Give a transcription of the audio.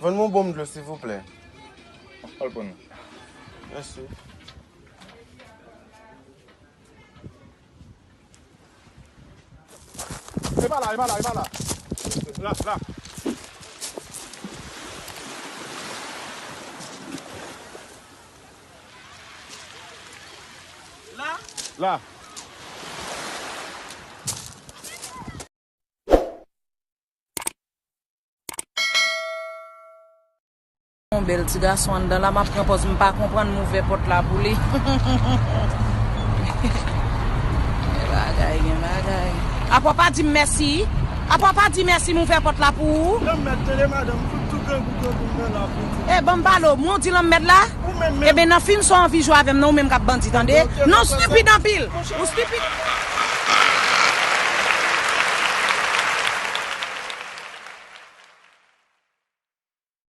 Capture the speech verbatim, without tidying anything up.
Vann mwen yon bon dlo, silvouplè. Al pran. Mèsi. E pa la, e pa la, e pa la. La, la. La. La. Yon bèl ti gason anndan la, m ap pran pòz m pa konprann, m ouvè pòt la pou li. Gen bagay, gen bagay. Apa w pa di m mèsi? Apa w pa di mèsi, m ouvè pòt la pou ou? Lanmèd, tande madanm, fout tou grangou, grangou m nan la pou di. E, ban m pale w, mwen w di lanmèd la? Ou menm menm. Eben, nan fim sa w anvi jwe avè m nan, ou menm k ap bandi, tande? Non, w stipid anpil. Ou stipid.